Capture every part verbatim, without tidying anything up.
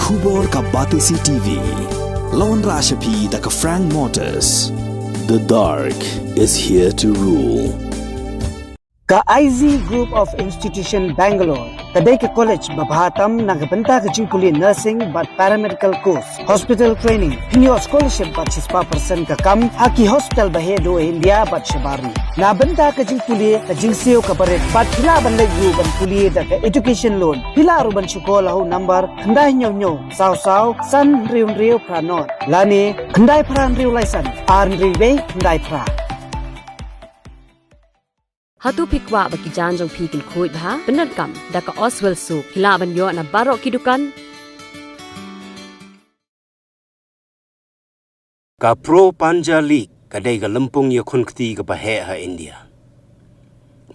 Khubor ka Batesi T V. La wanrah sha phi da ka Frank Motors. The dark is here to rule. Ka I Z Group of Institution Bangalore ka dei ka college ba bha tam na ka bynta ka jingpule nursing bad paramedical course, hospital training, hynñiew scholarship bad shispah percent ka kam ha ki hospital ba heh duh ha India bad shabar ri. Na bynta ka jingpule, ka jingsiew kaba rit bad phi lah ban leit ruh ban pule da ka education loan. Phi lah ruh ban shu call ha u number khyndai hynñiew hynñiew saw saw san hynriew hynriew phra nod lane khyndai phra hynriew lai san ar hynriew wei khyndai phra. Hato phi kwah ba ki jaiñ jong phi kin khuid bha? Pyndonkam da ka Oswell Soap. Phi lah ban ïoh na baroh ki dukan. Ka Pro Panja League ka dei ka lympung ïakhun kti kaba heh ha India.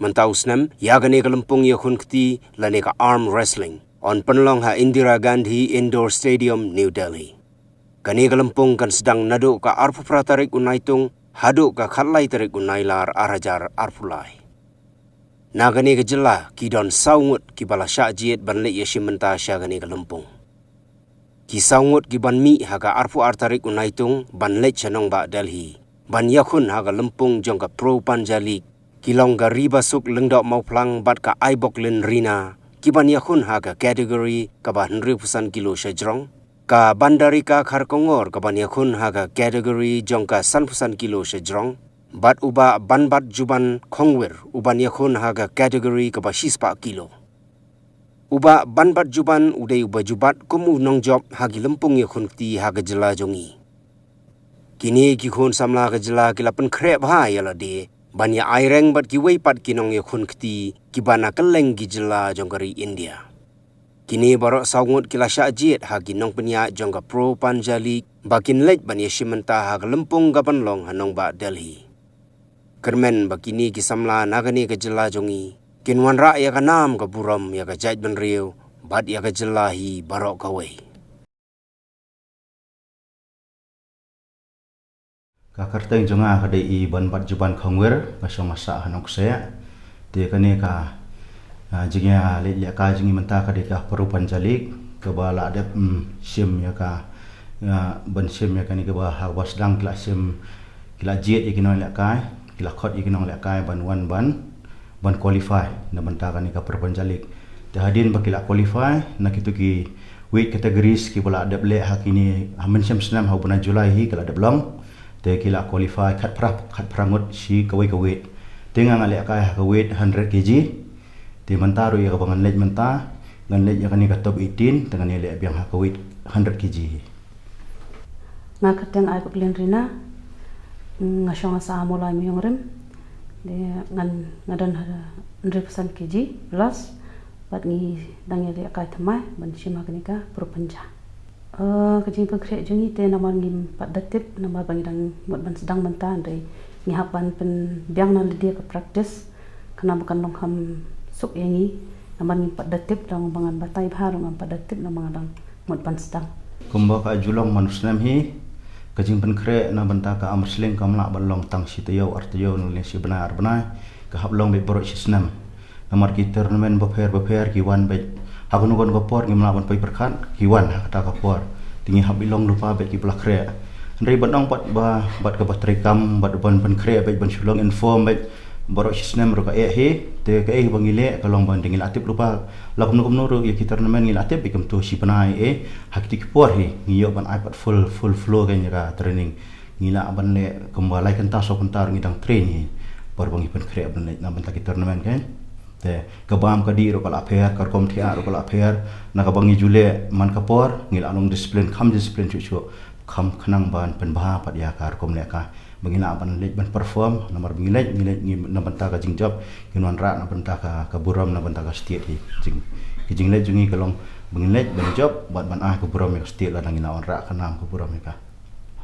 Mynta u snem, ïa kane ka lympung ïakhun kti lane ka arm wrestling yn pynlong ha Indira Gandhi Indoor Stadium, New Delhi. Kane ka lympung kan sdang naduh ka arphew phra tarik u Naitung haduh ka khatlai tarik u Nailar ar hajar arphew lai. Na kane ka jylla ki don saw ngut kiba la shah jied ban leit ïashim bynta sha kane ka lympung. Ki saw ngut kiban mih ha ka arphew ar tarik u Naitung ban leit sha nongbah Delhi ban ïakhun ha ka lympung jong ka Pro Panja League, ki long ka Ribasuk Lyngdoh Mawphlang bad ka Aiboklin Rina, kiban ïakhun ha ka category kaba hynriewphew san kilo shajrong, ka Bandarika Kharkongor kaban ïakhun ha ka category jong ka sanphew san kilo shajrong, bad u Bah Banbatjuban Khongwir uban ïakhun ha ka category kaba shispah kilo. U Bah Banbatjuban u dei uba ju bat kum u nongjop ha ki lympung ïakhun kti ha ka jylla jong ngi. Kine ki khun samla ka jylla ki la pynkhreh bha ïa lade ban ïa aireng bad kiwei pat ki nongïakhun kti kiba na kylleng ki jylla jong ka ri India. Kine baroh saw ngut ki la shah jied ha ki nongpynïaid jong ka Pro Panja League ba kin leit ban ïashim bynta ha ka lympung kaban long ha nongbah Delhi. Kyrmen ba kine ki samla na kane ka jylla jong ngi kin wanrah ïa ka nam ka burom ïa ka jaitbynriew bad ïa ka jylla hi baroh kawei. Ka kyrteng jong nga ka dei i Banbatjuban Khongwir, nga shong nga sah ha Nongkseh. Te kane ka, ah, jingïaleit lehkai jong ngi mynta ka dei ka Pro Panja League kaba la dep, mm, shim ïa ka, ah, ban shim ïa kane kaba ha kaba sdang ki la shim, ki la jied ïa ki nonglehkai, ki la khot ïa ki nonglehkai ban wan ban ban qualify na bynta kane ka Pro Panja League. Te hadien ba ki la qualify na kitu ki weight categories kiba la dep leh ha kine ha mynshem snem ha u bnai July hi ki la dep long. Te ki la qualify khatphra, khatphra ngut shi kawei ka weight. Te nga nga lehkai ha ka weight hundred K G. Te mynta ruh ïa kaba ngan leit mynta, ngan leit ïa kane ka top eighteen, te ngan ïaleh biang ha ka weight hundred K G hi. Nga kyrteng Aiboklin Rina, nga shong nga sah ha Mawlai Miongrim, de ngan, nga don ha hynriewphew san K G plus, bad ngi dang ïalehkai thymmai ban shim ha kane ka Pro Panja. Eh, ka jingpynkhreh jong ngi te namar ngim pat da tip, namar ba ngi dang mut ban sdang mynta, hynrei ngi hap ban pynbiang na lade ka practice, khnang ba kan long kham suk ïa ngi, namar ngim pat da tip, dang ba ngan batai bha ruh ngam pat da tip, namar nga dang mut ban sdang. Kumba ka ju long man u snem hi, ka jingpynkhreh na bynta ka arm wrestling kam lah ban long tang shi taïew, ar taïew, ne shi bnai, ar bnai, ka hap long beit baroh shi snem. Namar ki tournament bapher bapher ki wan beit. Ha kano kano ka por ngim lah ban poi pyrkhat, ki wan ha kata ka por. Te ngi hap ban long lypa beit kiba la khreh. Hynrei ban ong pat ba, bad kaba treikam, bad ban pynkhreh beit, ban shu long inform beit. Baroh shi snem ruh ka eh hi, te kaei ba ngi leh ka long ba ngi la tip lypa. La kumno kumno ruh ïa ki tournament ngi la tip beit kumto shi bnai eh. Ha kito ki por hi ngi ïoh ban ai pat full, full flow ka ïa ka training. Ngi lah ban leh kumba lai kynta saw kynta ruh ngi dang train hi. Por ba ngi pynkhreh ban leh na bynta ki tournament kan. Te ka bam ka dih ruh ka la pher, ka rukom thiah ruh ka la pher. Na kaba ngi ju leh man ka por ngi la long discipline, kham discipline shuh shuh. Kham khnang ban pynbha pat ïa ka rukom lehkai. Ba ngi lah ban leit ban perform, namar ba ngi leit, ngi leit ngi na bynta ka jingjop, ngi wanrah na bynta ka, ka burom, na bynta ka state hi. Jing, ka jingleit jong ngi ka long ba ngi leit ban jop bad ban ai ka burom ïa ka state lada ngi la wanrah ka nam ka burom ïa ka.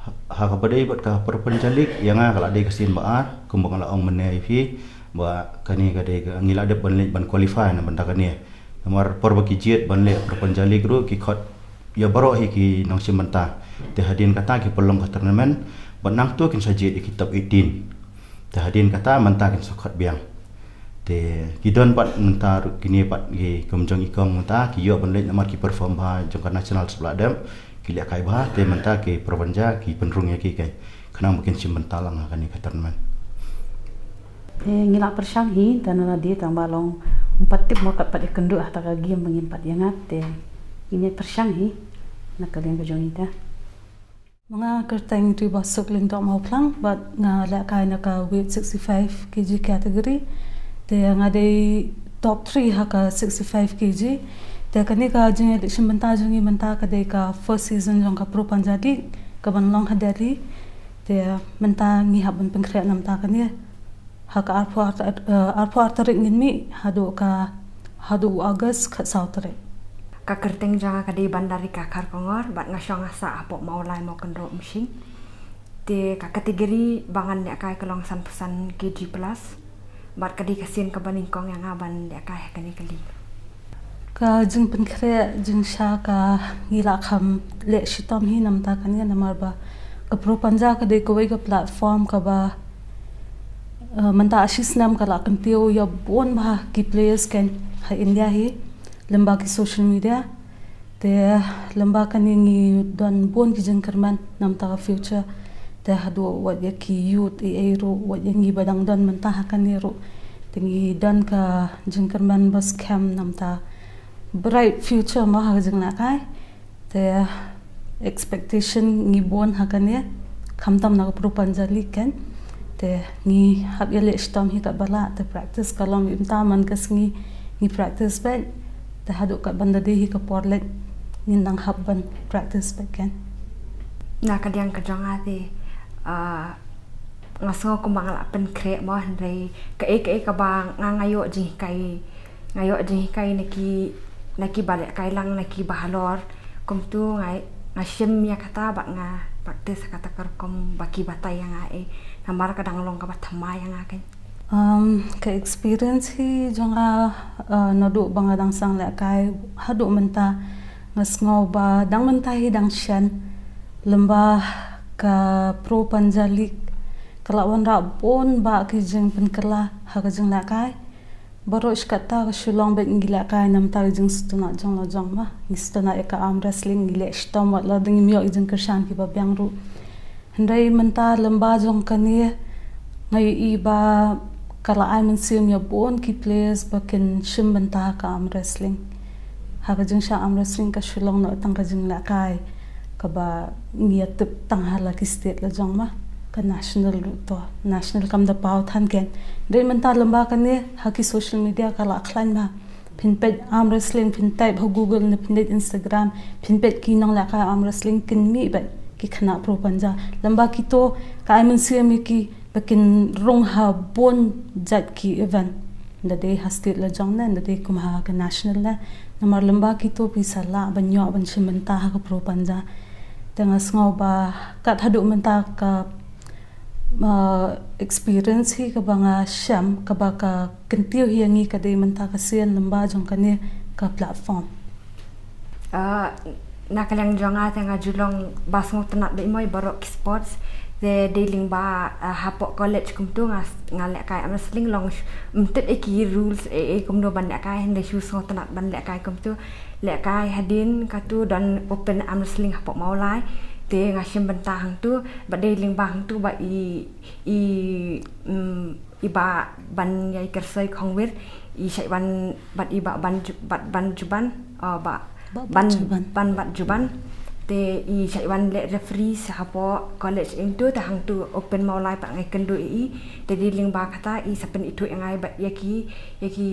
Ha, ha kaba dei bad ka Pro Panja League, ïa nga ka la dei ka sien ba ar, kumba nga la ong mynne ïa phi, ba kane ka dei ka, ngi la dep ban leit ban qualify na bynta kane. Namar por ba ki jied ban leh Pro Panja League ruh ki khot ïa baroh hi ki nongshim bynta. Te hadien kata ki pynlong ka tournament, bad nangta kin sa jied ïa ki top eighteen. Te hadien kata mynta kin sa khot biang. Te ki don pat mynta ruh kine pat ki kum jong i kong mynta ki ïoh ban leit namar ki perform bha jong ka national spla dem, ki lehkai bha, te mynta ki Pro Panja ki pynrung ïa ki kai. Khnang ba kin shim bynta lang ha kane ka tournament. Te ngi la pyrshang hi, te na la dei tang ba long ym pat tip mo kat pat ïakynduh ha ta ka game ba ngin pat ïangat, te ngin ïa pyrshang hi na ka liang ka jong ita. Ma nga kyrteng Ri Basuk Lyngdoh Mawphlang, bad nga lehkai na ka weight sixty-five K G category. Te nga dei top three ha ka sixty-five K G. Te kane ka jingïaleit shim bynta jong ngi mynta ka dei ka first season jong ka Pro Panja League kaban long ha Delhi. Te mynta ngi hap ban pynkhreh namar kane. Ha ka arphew ar, eh, arphew ar tarik ngin mih, haduh ka, haduh August khatsaw tarik. Ka kyrteng jong nga ka dei Bandarika Kharkongor, bad nga shong nga sah hapoh Mawlai Mawkynroh Umshing. Te ka category ba ngan lehkai ka long sanphew san K G plus. Bad ka dei ka sien kaba nyngkong ïa nga ban lehkai ha kane ka league. Ka jingpynkhreh jingshai ka ngi la kham leh shitom hi namar kane, namar ba ka Pro Panja ka dei kawei ka platform kaba, eh, mynta shi snem ka la kyntiew ïa bun bha ki players kein ha India hi lyngba ki social media. Te lyngba kane ngi don bun ki jingkyrmen namar ka future. Te haduh wat ïa ki youth ei ei ruh, wat ïa ngi ba dang don mynta ha kane ruh, te ngi don ka jingkyrmen ba skhem namar bright future mo ha ka jinglehkai. Te expectation ngi bun ha kane, khamtam na ka Pro Panja League kein. Te ngi hap ïaleh shitom hi katba lah, te practice ka long ym tang man ka sngi, ngi practice beit. Te haduh katba dei hi ka por leit ngin nang hap ban practice beit kein. Na ka liang ka jong nga te, ah, nga sngew kumba nga la pynkhreh mo, hynrei kaei kaei kaba nga, nga ïoh jinghikai, nga ïoh jinghikai na ki, na kiba lehkai lang, na kiba halor. Kumta nga, nga shim ïa kata bad nga practice kata ka rukom ba ki batai ïa nga, eh, namar ka dang long kaba thymmai ïa nga kein. Um, ka experience hi jong nga, uh, naduh ba nga dang sdang lehkai haduh mynta, nga sngew ba dang mynta hi dang shen, lyngba ka Pro Panja League ka la wanrah bun bah ki jingpynkylla ha ka jinglehkai. Baroh shi katta ka shu long beit ngi lehkai namar ka jingsngewtynnat jong la jong mo. Ngi sngewtynnat ïa ka arm wrestling, ngi leh shitom wat la dang ngim ïoh ki jingkyrshan kiba biang ruh. Hynrei mynta lyngba jong kane nga ïohi ba ka la ai mynsiem ïa bun ki players ba kin shim bynta ha ka arm wrestling. Ha ka jingshah arm wrestling ka shu long noh tang ka jinglehkai kaba ngi ïa tip tang ha la ki state la jong mo, ka national ruh to, national kam da paw than kein. Hynrei mynta lyngba kane ha ki social media ka la khlaiñ bha. Phin peit arm wrestling, phin type ha Google ne phin leit Instagram, phin peit ki nonglehkai arm wrestling kin mih beit ki khynnah Pro Panja. Lyngba kito ka ai mynsiem ïa ki ba kin rung ha bun jait ki event. Nda dei ha state la jong ne, nda dei kum ha ka national ne. Namar lyngba kito phi sa lah ban ïoh ban shim bynta ha ka Pro Panja. Te nga sngew ba kat haduh mynta ka, uh, experience hi kaba nga shem, kaba ka kyntiew hi ïa ngi ka dei mynta ka sien lyngba jong kane ka platform. Ah, na ka liang jong nga te nga ju long ba sngewtynnat beit mo ïa baroh ki sports. Te dei lyngba, ah, hapoh college kumta nga, nga lehkai arm wrestling, long sh-, ym tip ïa ki rules ei ei kumno ban lehkai, hynrei shu sngewtynnat ban lehkai kumta. Lehkai hadien kata don open arm wrestling hapoh Mawlai. Te nga shim bynta hangta, bad dei lyngba hangta ba i, i, mm, i Bah Banïaikersoi Khongwir, i shait wan bad i Bah Ban Ju-, Bah Ban Juban, uh, Bah Bah Ban, Ban Juban. Ban Bat Juban. Te i shait wan leh referee sa hapoh college hangta, te hangta open Mawlai pat nga ïakynduh ïa i. Te dei lyngba kata i sa pynithuh ïa nga bad ïa ki, ïa ki,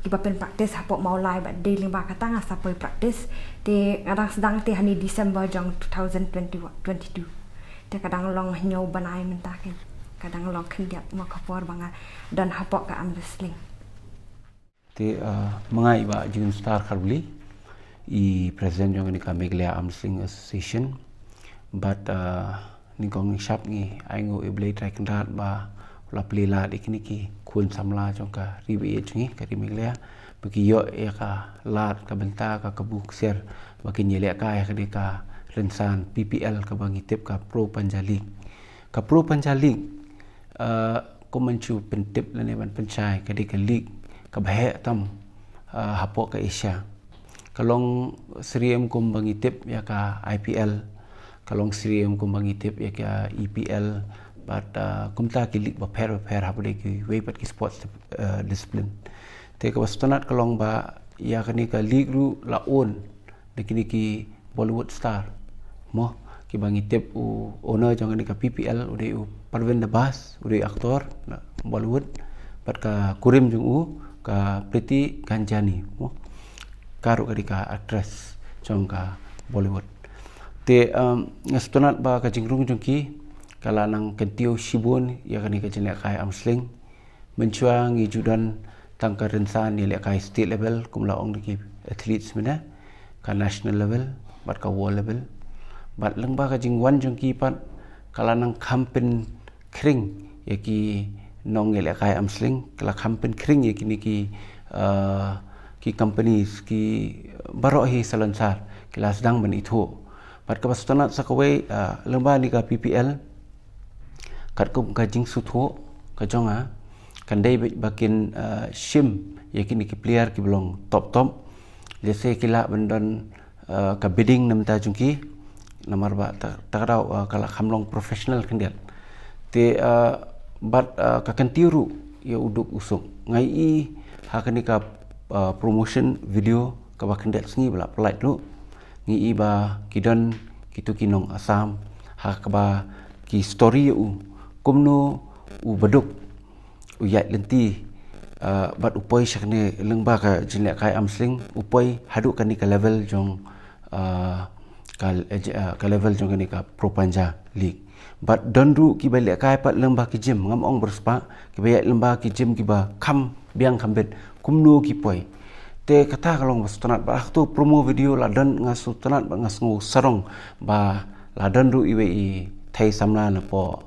kiba pynpractice hapoh Mawlai, bad dei lyngba kata nga sa poi practice. Te nga dang sdang te ha une u December jong two thousand twenty-one, twenty-two. Te ka dang long hynñiew bnai mynta kein. Ka dang long khyndiat mo ka por ba nga don hapoh ka arm wrestling. Te, ah, ma nga i Bah Junior Star Kharbli, i president jong kane ka Meghalaya Arm Wrestling Association. Bad, ah, nyngkong nyngshap ngi ai nguh ïa U Blei Trai Kynrad ba u la plie lad ïa kine ki khun samla jong ka ri baieit jong ngi ka ri Meghalaya, ba ki ïoh ïa ka lad, ka bynta, ka kabu ka ksiar ba kin ïalehkai ha kane ka rynsan P P L kaba ngi tip ka Pro Panja League. Ka Pro Panja League, eh, Kum ban shu pyntip lane ban pynshai, ka dei ka league kaba heh tam, ah, hapoh ka Asia. Ka long syriem kum ba ngi tip ïa ka I P L, ka long syriem kum ba ngi tip ïa ka E P L, bad, ah, kumta ki league bapher bapher hapdeng kiwei pat ki sports, ah, discipline. Te kaba sngewtynnat ka long ba ïa kane ka league ruh la own da kine ki Bollywood star. Mo, kiba ngi tip u owner jong kane ka P P L u dei u Parvin Abbas, u dei actor na Bollywood. Bad ka kurim jong u, ka Priti Ganjani. Mo, ka ruh ka dei ka actress jong ka Bollywood. Te, um, nga sngewtynnat ba ka jingrung jong ki ka la nang kyntiew shibun ïa kane ka jingïalehkai arm sling. Mynshuwa ngi ju don tang ka rynsan ïalehkai state level, kum la ong da ki athletes mynne, ka national level bad ka world level. Bad lyngba ka jingwan jong ki pat ka la nang kham pynkhring ïa ki nongïalehkai arm sling, ka la kham pynkhring ïa kine ki, uh, ki companies, ki baroh hi salonsar ki la sdang ban ithuh. Bad kaba sngewtynnat sa kawei, uh, lyngba kane ka P P L, katkum ka jingsngewthuh ka jong nga, kan dei beit ba kin, uh, shim ïa kine ki player kiba long top top. Lehse ki lah ban don, uh, ka bidding na bynta jong ki, namar ba ta, ta ka daw, uh, ka la kham long professional khyndiat. Te, uh, bad, uh, ka kyntiew ruh ïa u duk u suk. Nga ïohi ha kane ka, uh, promotion video kaba khyndiat sngi ba la pynlait ruh, ngi ïohi ba ki don kito ki nong Assam, ha kaba ki story ïa u, kumno u ba duk, u ïaid lynti, uh, bad u poi sha kane lyngba ka jingïalehkai arm sling, u poi haduh kane ka level jong, uh, ka, uh, ka level jong kane ka Pro Panja League. Bad don ruh kiba ïalehkai pat lyngba ki gym, ngam ong ba riewspah, kiba ïaid lyngba ki gym kiba kham biang kham bit, kumno ki poi. Te kata ka long ba sngewtynnat, bad ha kato promo video la don, nga sngewtynnat bad nga sngew sarong ba la don ruh iwei i thei samla na poh,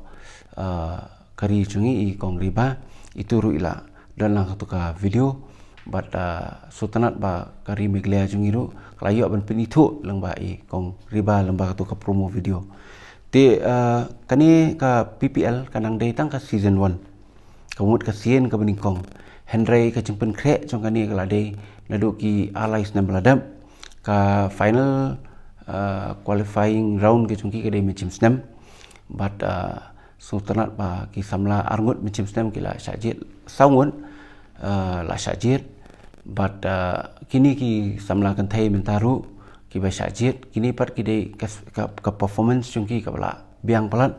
uh, ka ri jong ngi, i Kong Riba, itu ruh i la don lang ha kato ka video. Bad, uh, sngewtynnat ba ka ri Meghalaya jong ngi ruh ka la ïoh ban pynithuh lyngba i Kong Riba lyngba kato ka promo video. Te, uh, kane ka P P L ka nang dei tang ka season one. Ka mut ka sien kaba nyngkong. Hynrei ka jingpynkhreh jong kane ka la dei naduh ki ar lai snem ba la dep. Ka final, uh, qualifying round ka jong ki ka dei mynshem snem. Bad, uh, sngewtynnat ba ki samla arngut mynshem snem ki la shah jied, saw ngut, uh, la shah jied. Bad, uh, kine ki samla kynthei mynta ruh kiba shah jied, kine pat ki dei ka, ka, ka performance jong ki kaba la biang palat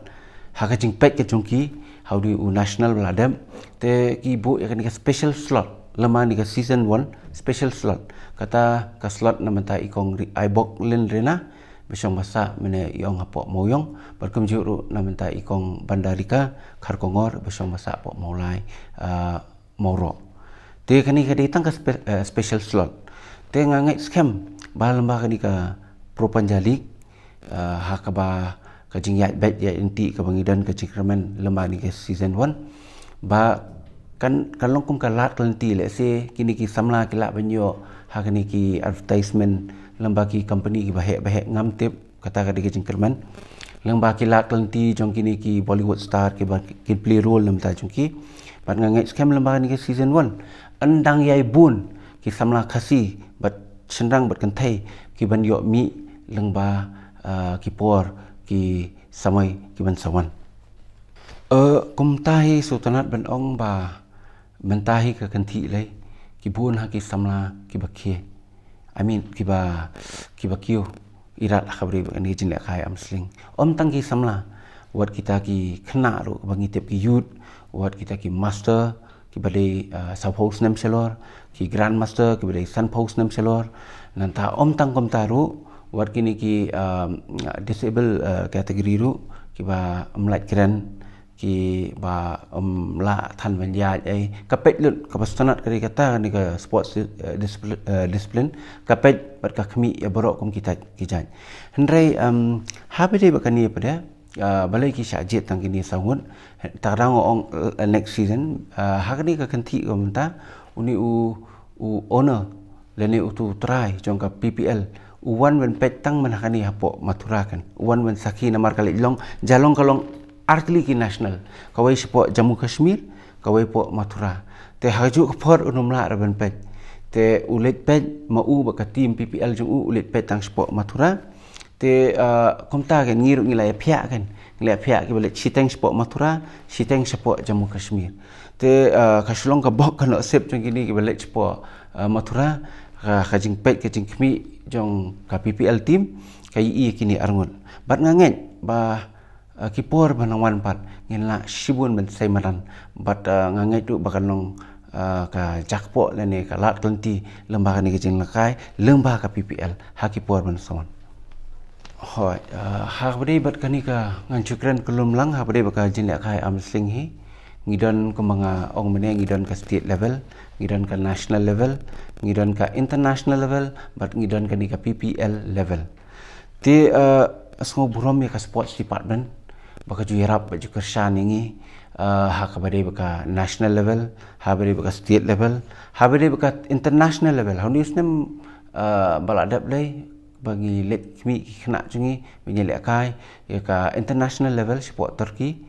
ha ka jingpeit ka jong ki ha u dei u national ba la dep. Te ki buh ïa kane ka special slot, lama ne ka season one special slot. Kata ka slot na bynta i Kong Ri-, Aibok Lin Rena, ba shong ba sah mynne i ong hapoh Mawiong, bad kumjuh ruh na bynta i Kong Bandarika Kharkongor, ba shong ba sah hapoh Mawlai, uh, Mawroh. Te kane ka dei tang ka spe-, eh, special slot. Te nga ngeit skhem ba lyngba kane ka Pro Panja League, eh, ha kaba ka jingïaid beit ïaid lynti kaba ngi don ka jingkyrmen lyngba kane ka season one, ba kan, kan long kum ka lad ka lynti, lehse kine ki samla ki lah ban ïoh ha kine ki advertisement lyngba ki company kiba heh ba heh, ngam tip. Kata ka dei ka jingkyrmen. Lyngba ki lad ka lynti jong kine ki Bollywood star kiba ki play role na bynta jong ki. Bad nga ngeit skhem lyngba kane ka season one, yn dang ïai bun ki samla Khasi bad shynrang bad kynthei ki ban ïoh mih lyngba, ah, ki por ki samoi ki ban sa wan. Eh, kumta hi sngewtynnat ban ong ba mynta hi ka kynthih lei, ki bun ha ki samla kiba khie, I mean, kiba, kiba kiew ïarap ha ka bri ba kane ka jingïalehkai arm sling. Ym tang ki samla, wat kita ki khynnah ruh ba ngi tip, ki youth, wat kita ki master kiba dei, ah, sawphew snem shalor, ki grandmaster kiba dei sanphew snem shalor. Nangta ym tang kumta ruh, wat kine ki, ah, disabled, ah, category ruh, kiba ym lait kren, kiba ym lah than ban ïaid ei. Ka peit lut, kaba sngewtynnat ka dei kata, kane ka sports, eh, discipline, eh, discipline. Ka peit bad ka khmih ïa baroh kum kita ki jait. Hynrei, em, haba dei ba kane pat de, eh, balei ki shah jied tang kine saw ngut. Te ka dang ong, eh, next season, eh, ha kane ka kynthih ka mynta, une u, u owner lane utu u trai jong ka P P L u wan ban peit tang man ha kane hapoh Mathura kan. U wan ban sakhi namar ka leit long, ja long ka long ar tylli ki national. Kawei shapoh Jammu Kashmir, kawei hapoh Mathura. Te ha kajuh ka por un ym lah ruh ban peit. Te u leit peit ma u bad ka team P P L jong u, u leit peit tang shapoh Mathura. Te, ah, kumta kan ngi ruh ngi la ïa phiah kan. Ngi la ïa phiah kiba leit shiteng shapoh Mathura, shiteng shapoh Jammu Kashmir. Te, ah, ka shu long ka bok ka nusip jong kine kiba leit shapoh, ah, Mathura, ka, ka jingpeit ka jingkhmih jong ka P P L team, ka ïohi ïa kine arngut. Bad nga ngeit ba, ah, ki por ban nang wan pat, ngin lah shibun ban sei madan. Bad, ah, nga ngeit ruh ba kan long, ah, ka jakpoh lane ka lad ka lynti lyngba kane ka jingïalehkai, lyngba ka P P L, ha ki por ban sa wan. Hooid, ah, ha kaba ïadei bad kane ka, ngan shu kren kyllum lang, ha kaba ïadei bad ka jingïalehkai arm wrestling hi. Ngi don kumba nga ong mynne, ngi don ka state level, ngi don ka national level, ngi don ka international level, bad ngi don kane ka P P L level. Te, ah, sngew burom ïa ka sports department, ba ka ju ïarap bad ju kyrshan ïa ngi, ah, ha kaba ïadei bad ka national level, ha kaba ïadei bad ka state level, ha kaba ïadei bad ka international level. Ha une u snem, ah, ba la dep lei, ba ngi leit khmih ki khynnah jong ngi, ba ngi lehkai ïa ka international level shapoh Turkey.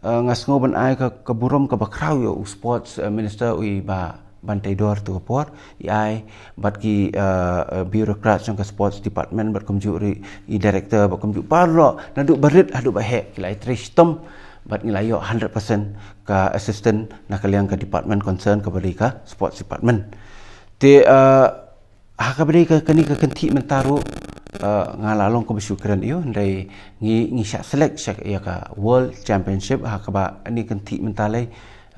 Ah, nga sngew ban ai ka, ka burom kaba khraw ïa u sports, ah, minister, u i Bah Banteidor tu ka por, i ai bad ki, ah, ah, bureaucrats jong ka sports department, bad kumjuh ruh i director, bad kumjuh baroh, naduh barit haduh baheh, ki la ïatrei shitom, bad ngi la ïoh hundred percent ka assistance na ka liang ka department concern kaba dei ka sports department. Te, ah, ha kaba ïadei ka, kane ka kynthih mynta ruh, ah, nga la long kaba shu kren ïa u, hynrei ngi, ngi shah select sha ïa ka World Championship, ha kaba kane ka kynthih mynta lei,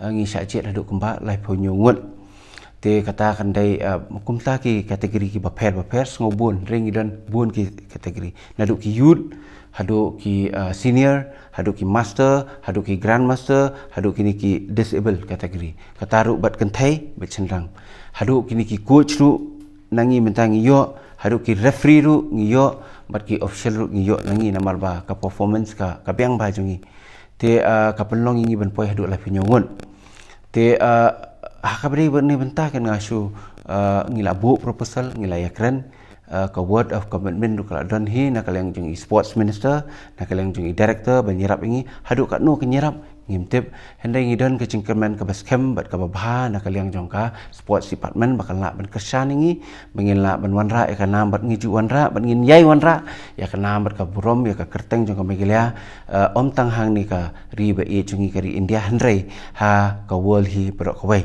ah, ngi shah jied haduh kumba laiphew hynñiew ngut. Te kata kan dei, ah, kumta ki category kiba pher bapher, sngew bun, hynrei ngi don bun ki category. Naduh ki youth, haduh ki, ah, senior, haduh ki master, haduh ki grandmaster, haduh kine ki disabled category. Kata ruh bad kynthei bad shynrang. Haduh kine ki coach ruh, na ngi mynta ngi ïoh, haduh ki referee ruh ngi ïoh, bad ki official ruh ngi ïoh na ngi, namar ba ka performance ka, ka biang bha jong ngi. Te, ah, ka pynlong ïa ngi ban poi haduh laiphew hynñiew ngut. Te, ah, ha kaba ïadei bad kane ka bynta kan nga shu, ah, ngi la buh proposal, ngi la ïakren, ah, ka word of commitment ruh ka la don hi na ka liang jong i sports minister, na ka liang jong i director, ban ïarap ïa ngi, haduh katno kin ïarap, ngim tip, hynrei ngi don ka jingkyrmen kaba skhem bad kaba bha na ka liang jong ka sports department, ba kan lah ban kyrshan ïa ngi, ba ngin lah ban wanrah ïa ka nam bad ngi ju wanrah, bad ngin ïai wanrah ïa ka nam bad ka burom, ïa ka kyrteng jong ka Meghalaya, eh, ym tang hangne ka ri ba ïeit jong ngi ka ri India, hynrei ha ka world hi baroh kawei.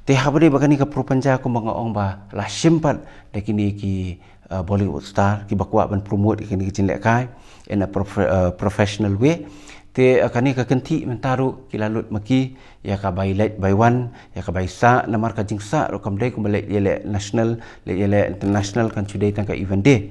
Te ha kaba ïadei bad kane ka Pro Panja kumba nga ong ba la shim pat da kine ki, uh, Bollywood star kiba kwah ban promote ïa kane ka jingïalehkai in a prof-, uh, professional way. Te, uh, kane ka kynthih mynta ruh ki la lut ma ki ïa ka bai leit bai wan, ïa ka bai sah, namar ka jingsah ruh kam dei kumba leit ïaleh national, leit ïaleh international, kan shu dei tang ka event day.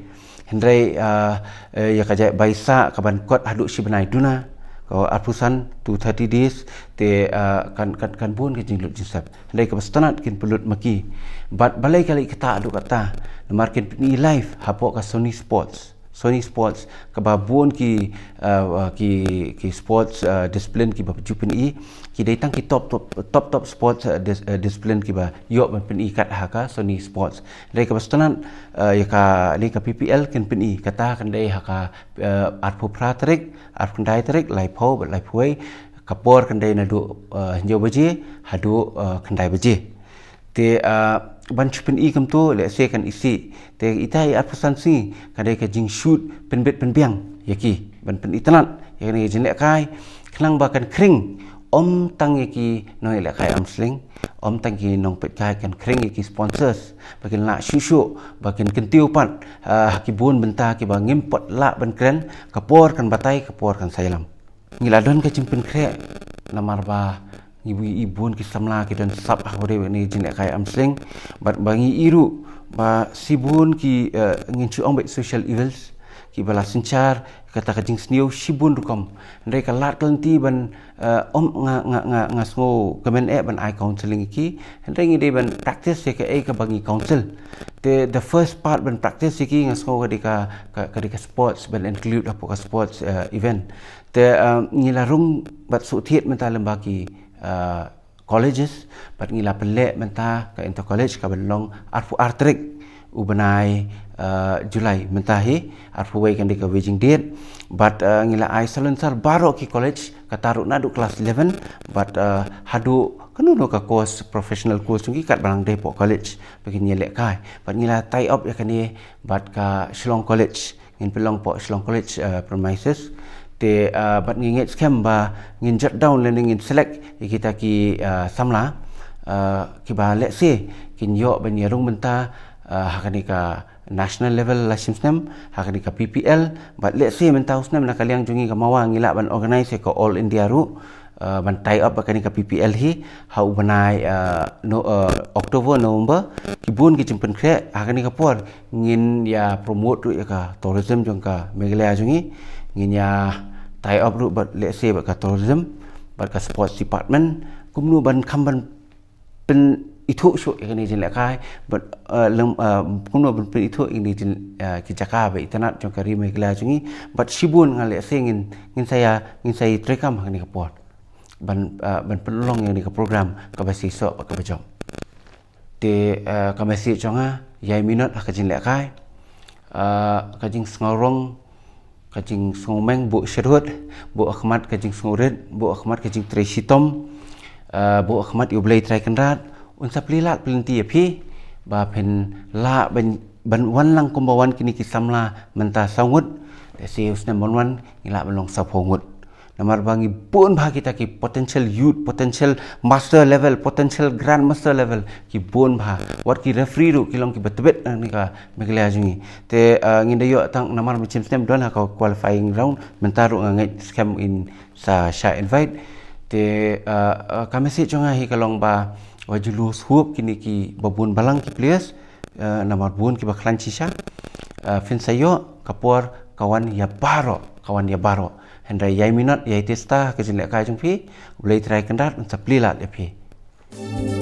Hynrei, uh, uh, ïa ka jait bai sah ka ban kot haduh shi bnai duna, ka arphew san, two thirty days, te, uh, kan, kan, kan bun ka jinglut jingsep. Hynrei kaba sngewtynnat kin pynlut ma ki. Bad balei ka leit kata haduh katta? Namar kin pyni live hapoh ka Sony Sports. Sony Sports kaba bun ki, uh, uh, ki, ki sports, uh, discipline kiba ju pyni. Ki dei tang ki top, top, top, top sports, uh, dis-, uh, discipline kiba ïoh ban pyni kat ha ka Sony Sports. Hynrei kaba sngewtynnat, uh, ïa kane ka P P L kin pyni kata kan dei ha ka, uh, arphew phra tarik, arphew khyndai tarik, laiphew bad laiphew wei, ka por kan dei naduh, uh, hynñiew baje haduh, uh, khyndai baje. Te, uh, ban shu pyni kumto, lehse kan isih. Te ita i arphew san sngi kan dei ka jingshoot pynbit pynbiang ïa ki, ban pyni tynnat ïa kane ka jingïalehkai, khnang ba kan khring ym tang ïa ki nongïalehkai arm wrestling, ym tang ki nongpeitkai, kan khring ïa ki sponsors, ba kin lah shuh shuh, ba kin kyntiew pat, ah, ha ki bun bynta kiba ngim pat lah ban kren, ka por kan batai, ka por kan sa ïalam. Ngi la don ka jingpynkhreh, namar ba ngi bun, i bun ki samla ki don sap ha kaba ïadei bad kane ka jingïalehkai arm wrestling, bad ba ngi i ruh ba shibun ki, eh, ngin shu ong ba social evils kiba la synshar, kata ka jingsniew shibun rukom. Hynrei ka lad ka lynti ban, eh, ym, nga, nga, nga, nga sngew kmen eh ban ai counselling ïa ki. Hynrei ngi dei ban practice ïa kaei kaba ngi counsel. Te the first part ban practice ïa ki nga sngew ka dei ka, ka, ka dei ka sports, ban include hapoh ka sports, eh, event. Te, eh, ngi la rung bad shu thied mynta lyngba ki, eh, colleges, bad ngi la pynleh mynta ka inter college kaban long arphew ar tarik. u bnai uh, July mynta hi, arphew wei kan dei ka wei jingdit. Bad uh, ngi la ai salonsar baroh ki college, kata ruh naduh class eleven bad uh, haduh kano kano ka course, professional course jong ki, kat ba nang dei hapoh college ba kin ïalehkai. Bad ngi la tie up ïa kane bad ka Shillong College, ngin pynlong hapoh Shillong College uh, premises. Te uh, bad ngi ngeit skhem ba ngin jot down lane ngin select ïa kita ki uh, samla uh, kiba lehse kin ïoh ban ïarung bynta uh, ha kane ka national level la shim snem, ha kane ka P P L. Bad lehse mynta u snem na ka liang jong ngi ka MAWA ngi lah ban organise ïa ka All India ruh, uh, ban tie up bad kane ka P P L hi ha u bnai uh, no, uh, October, November. Ki bun ki jingpynkhreh, ha kane ka por ngin ïa promote ruh ïa ka tourism jong ka Meghalaya jong ngi. Ngin ïa tie up ruh bad lehse bad ka tourism bad ka sports department, kumno ban kham ban pynithuh shuh ïa kane ka jinglehkai, bad uh, lem, uh, kumno ban pynithuh ïa kane ka jin, uh, ki jaka ba itynnad jong ka ri Meghalaya jong ngi. Bad shibun nga lehse ngin, ngin sa ïa, ngin sa ïa treikam ha kane ka por ban uh, ban pynlong ïa kane ka program kaba shisha bad kaba jop. Te uh, ka message jong nga, ïai minot ha ka jinglehkai. Uh, ka jingsngewrong, ka jingsngewmeng, buh shadut, buh ha khmat ka jingsngewrit, buh ha khmat ka jingtrei shitom, uh, buh ha khmat ïa U Blei Trai Kynrad, un sa plie lad plie lynti ïa phi ba phin lah ban, ban wan lang kumba wan kine ki samla mynta saw ngut. Lehse u snem ban wan ngi lah ban long sawphew ngut. Namar ba ngi bun bha kita ki potential youth, potential master level, potential grandmaster level, ki bun bha. Wat ki referee ruh ki long kiba tbit na kane ka Meghalaya jong ngi. Te uh, ngin da ïoh tang namar mynshem snem don ha ka qualifying round, mynta ruh nga ngeit skhem in sa shah invite. Te uh, uh, ka message jong nga hi ka long ba wat ju lose hope kine kiba bun balang ki players, uh, namar bun kiba khlaiñ shisha. Uh, phin sa ïoh, ka por ka wan ïa baroh, ka wan ïa baroh. Hynrei ïai minot, ïai test ha ka jinglehkai jong phi, U Blei Trai Kynrad un sa plie lad ïa phi.